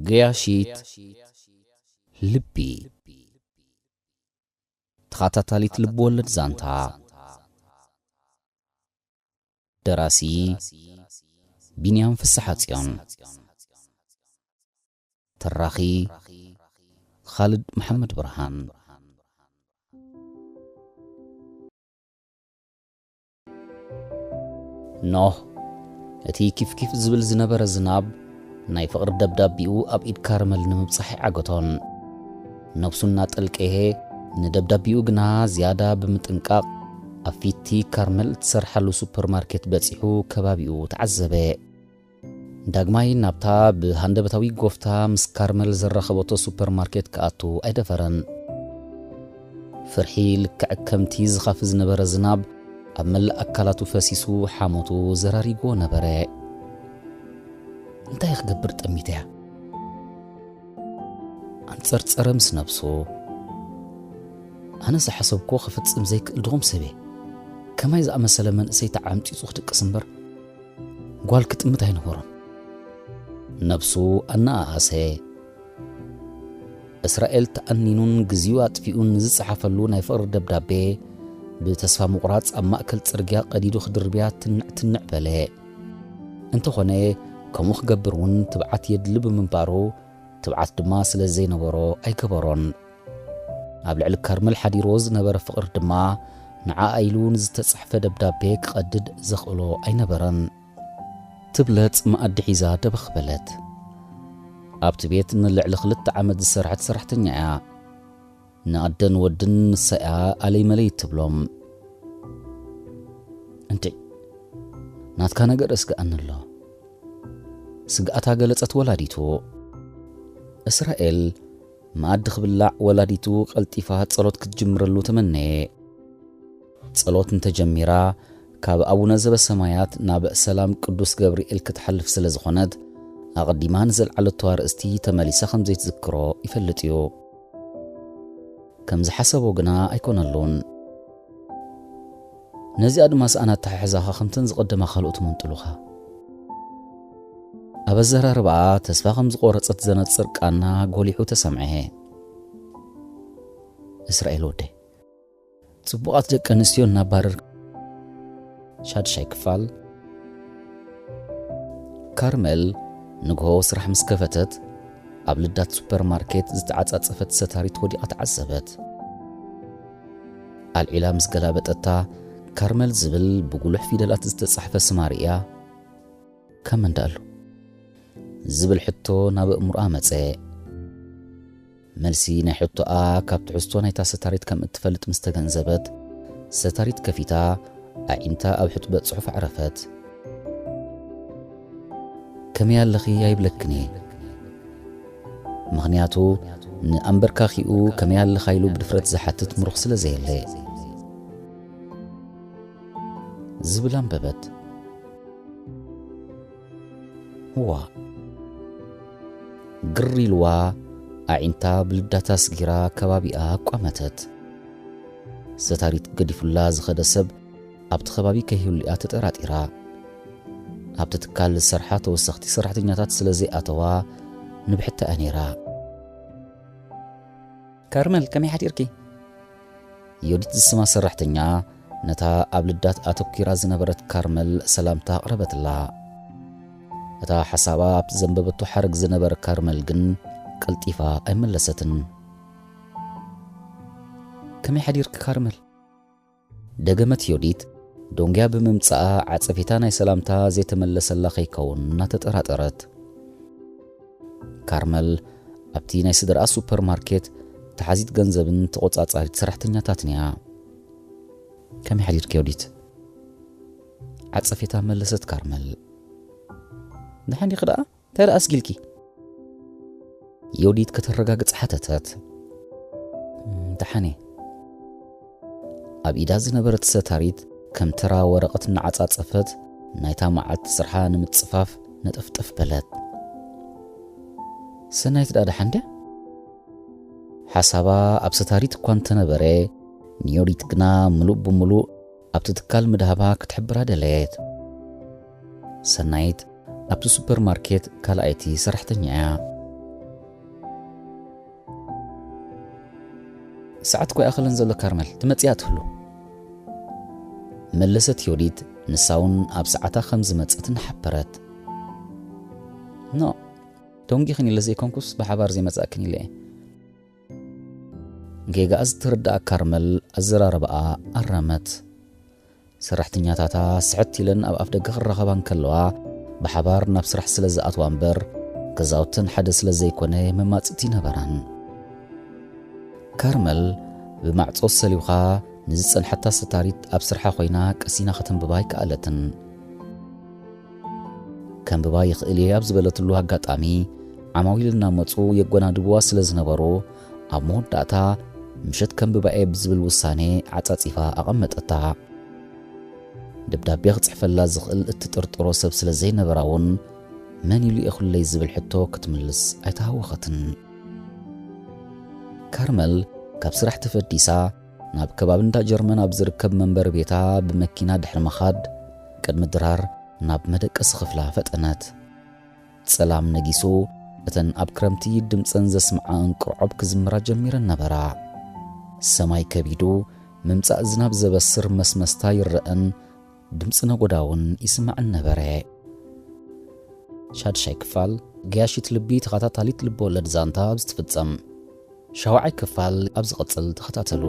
ገያሺት ልቢ። ተኸታታሊት ልብወለድ ዛንታ። ደራሲ ቢንያም ፍስሓጽዮን። ተራኺ ኻልድ መሓመድ ብርሃን። ኖህ፣ እቲ ኪፍኪፍ ዝብል ዝነበረ ዝናብ ናይ ፍቕሪ ደብዳቢኡ ኣብ ኢድ ካርመል ንምብጻሕ ኣይዓገቶን። ነብሱ እናጠልቀየ፣ ንደብዳቢኡ ግና ዝያዳ ብምጥንቃቕ፣ ኣብ ፊትቲ ካርመል እትሰርሓሉ ሱፐርማርኬት በጺሑ ከባቢኡ ተዓዘበ። ዳግማይ ናብታ ብሃንደበታዊ ጎፍታ ምስ ካርመል ዘራኸበቶ ሱፐርማርኬት ክኣቱ ኣይደፈረን። ፍርሒ ልክዕ ከምቲ ዝኻፊ ዝነበረ ዝናብ ኣብ መላእ ኣካላቱ ፈሲሱ ሓሞቱ ዘራሪጎ ነበረ። እንታይ ክገብር ጠሚተያ? ኣንጸርጸረ ምስ ነብሱ። ኣነ ዝሓሰብክዎ ክፍጽም ዘይክእል ድኹም ሰብ እየ። ከማይ ዝኣመሰለ መንእሰይ ተዓምጺጹ ክድቅስ እምበር ጓል ክጥምት ኣይነበሮን። ነብሱ ኣነኣኣሰ። እስራኤል ተኣኒኑን ግዜኡ ኣጥፊኡን ንዝጸሓፈሉ ናይ ፍቕሪ ደብዳቤ ብተስፋ ምቑራጽ ኣብ ማእከል ጽርግያ ቀዲዱ ክድርብያ ትንዕ ትንዕ በለ። እንተኾነ፣ ከምኡ ክገብር እውን ትብዓት የድሊ ብምንባሩ፣ ትብዓት ድማ ስለ ዘይነበሮ ኣይገበሮን። ኣብ ልዕሊ ካርመል ሓዲርዎ ዝነበረ ፍቕሪ ድማ ንዓኣ ኢሉ ንዝተጻሕፈ ደብዳቤ ክቐድድ ዘኽእሎ ኣይነበረን። ትብለጽ መኣዲ ሒዛ ደበኽ በለት። ኣብቲ ቤት ንልዕሊ ክልተ ዓመት ዝሰርሐት ሰራሕተኛ እያ። ንኣደን ወድን ንሳ እያ ኣለይ መለይ ትብሎም። እንድዒ፣ ናትካ ነገር እስግኣኒ ኣሎ። ስግኣታ ገለጸት ወላዲቱ። እስራኤል መኣዲ ክብላዕ ወላዲቱ ቀልጢፋ ጸሎት ክትጅምረሉ ተመነየ። ጸሎት እንተጀሚራ፣ ካብ ኣቡነ ዘበሰማያት ናብ ሰላም ቅዱስ ገብርኤል ክትሓልፍ ስለ ዝኾነት፣ ኣቐዲማ ንዘልዓለቶ ኣርእስቲ ተመሊሳ ከም ዘይትዝክሮ ይፈልጥ እዩ። ከም ዝሓሰቦ ግና ኣይኮነሉን። ነዚኣ ድማ ሰኣን ኣተሓሕዛኻ ከምተን ዝቐደማ ካልኦት መንጥሉኻ። ኣብ ኣዘራርባኣ ተስፋ ከም ዝቖረጸት ዘነጽር ቃና ጎሊሑ ተሰምዐ። እስራኤል ወደይ፣ ጽቡቓት ደቂ ኣንስትዮ እናባረር። ሻድሻይ ክፋል። ካርመል ንግሆ ስራሕ ምስ ከፈተት፣ ኣብ ልዳት ሱፐርማርኬት ዝተዓጻጸፈት ሰታሪት ወዲቓ ተዓዘበት። ኣልዒላ ምስ ገላበጠታ፣ ካርመል ዝብል ብጉሉሕ ፊደላት ዝተጻሕፈ ስማ ርእያ፣ "ካብ መን ደኣሉ?" ዝብል ሕቶ ናብ ኣእምሮኣ መጸ። መልሲ ናይ ሕቶኣ ካብ ትሕዝቶ ናይታ ሰታሪት ከም እትፈልጥ ምስ ተገንዘበት፣ ሰታሪት ከፊታ ኣዒንታ ኣብ ሕጡበ ጽሑፍ ኣዕረፈት። "ከመይ ኣለኺ ኣይብለክን እየ። ምኽንያቱ ንኣንበርካኺኡ ከመይ ኣለኻ ኢሉ ብድፍረት ዝሓትት ምሩኽ ስለ ዘየለ" ዝብል ኣንበበት። "እዋ!" ግር ኢልዋ ኣዒንታ ብልዳታ ኣስጊራ ከባቢኣ ኣቋመተት። ሰታሪት ገዲፉላ ዝኸደ ሰብ ኣብቲ ከባቢ ከይህሉ እያ ተጠራጢራ። ኣብቲ ትካል ዝሰርሓ ተወሰኽቲ ሰራሕተኛታት ስለ ዘይኣተዋ ንብሕታ እያ ነይራ። "ካርመል፣ ከመይ ሓዲርኪ?" ዮዲት ዝስማ ሰራሕተኛ ነታ ኣብ ልዳት ኣተኲራ ዝነበረት ካርመል ሰላምታ ኣቕረበትላ። እታ ሓሳባ ኣብቲ ዘንበበቶ ሓረግ ዝነበረ ካርመል ግን ቀልጢፋ ኣይመለሰትን። "ከመይ ሓዲርኪ ካርመል?" ደገመት ዮዲት። ዶንግያ ብምምጻኣ ዓጸፌታ ናይ ሰላምታ ዘይተመለሰላ ከይከውን እናተጠራጠረት። ካርመል ኣብቲ ናይ ስድራኣ ሱፐርማርኬት ተሓዚት ገንዘብን ተቖጻጻሪት ሰራሕተኛታትን እያ። "ከመይ ሓዲርኪ ዮዲት?" ዓጸፌታ መለሰት ካርመል። "ደሓን ዲኺ ደኣ? እንታይ ደኣ ኣስጊልኪ?" ዮዲት ከተረጋግጽ ሓተተት። "ደሓን እየ።" ኣብ ኢዳ ዝነበረት ሰታሪት ከም ተራ ወረቐት እናዓጻጸፈት ናይታ መዓልቲ ስርሓ ንምጽፋፍ ነጠፍጠፍ በለት። ሰናይት ደኣ ደሓን ድያ? ሓሳባ ኣብ ሰታሪት እኳ እንተነበረ፣ ንዮዲት ግና ምሉእ ብምሉእ ኣብቲ ትካል ምድሃባ ክትሕብራ ደለየት። ሰናይት ኣብቲ ሱፐርማርኬት ካልኣይቲ ሰራሕተኛ እያ። ሰዓት እኮ ኣይኣኸለን ዘሎ ካርመል፣ ትመጽእ እያ ትህሉ። መለሰት ዮዲት፣ ንሳ እውን ኣብ ሰዓታ ከም ዝመጸት እናሓበረት። ኖ፣ ደንጊኽን ኢለ ዘይኮንኩስ ብሓባር ዘይመጻእክን ኢለ እየ። ጌጋኣ ዝተረድኣ ካርመል ኣዘራርባኣ ኣረመት። ሰራሕተኛታታ ስሕት ኢለን ኣብ ኣፍደገ ክራኸባ እንከለዋ፣ ብሓባር ናብ ስራሕ ስለ ዝኣትዋ እምበር፣ ገዛውተን ሓደ ስለ ዘይኮነ መማጽእቲ ነበራን። ካርመል ብማዕጾ ሰሊውኻ ንዝጸንሐታ ሰታሪት ኣብ ስርሓ ኮይና ቀሲና ከተንብባ ኣይከኣለትን። ከንብባ ይኽእል እየ ኣብ ዝበለትሉ ኣጋጣሚ፣ ዓማዊል እናመጹ የጎናድብዋ ስለ ዝነበሩ፣ ኣብ መወዳእታ ምሸት ከንብባ እየ ብዝብል ውሳኔ ዓጻጺፋ ኣቐመጠታ። ደብዳቤ ክጽሕፈላ ዝኽእል እትጥርጥሮ ሰብ ስለ ዘይነበራ እውን፣ መን ኢሉ እየ ኩለይ ዝብል ሕቶ ክትምልስ ኣይተሃወኸትን። ካርመል ካብ ስራሕ ተፈዲሳ ናብ ከባቢ እንዳ ጀርመን ኣብ ዝርከብ መንበሪ ቤታ ብመኪና ድሕሪ ምኻድ፣ ቅድሚ ድራር ናብ መደቀሲ ክፍላ ፈጠነት። ጸላም ነጊሱ፣ እተን ኣብ ክረምቲ ድምጸን ዘስምዓ እንቅርዖብ ክዝምራ ጀሚረን ነበራ። ሰማይ ከቢዱ፣ ምምጻእ ዝናብ ዘበስር መስመስታ ይረኣን ድምጺ ነጎዳ እውን ይስማዕን ነበረ። ሻድሻይ ክፋል፣ ገያሺት ልቢ ተኸታታሊት ልበወለድ ዛንታ ኣብዚ ትፍጸም። ሻውዓይ ክፋል ኣብ ዝቕጽል ተኸታተሉ።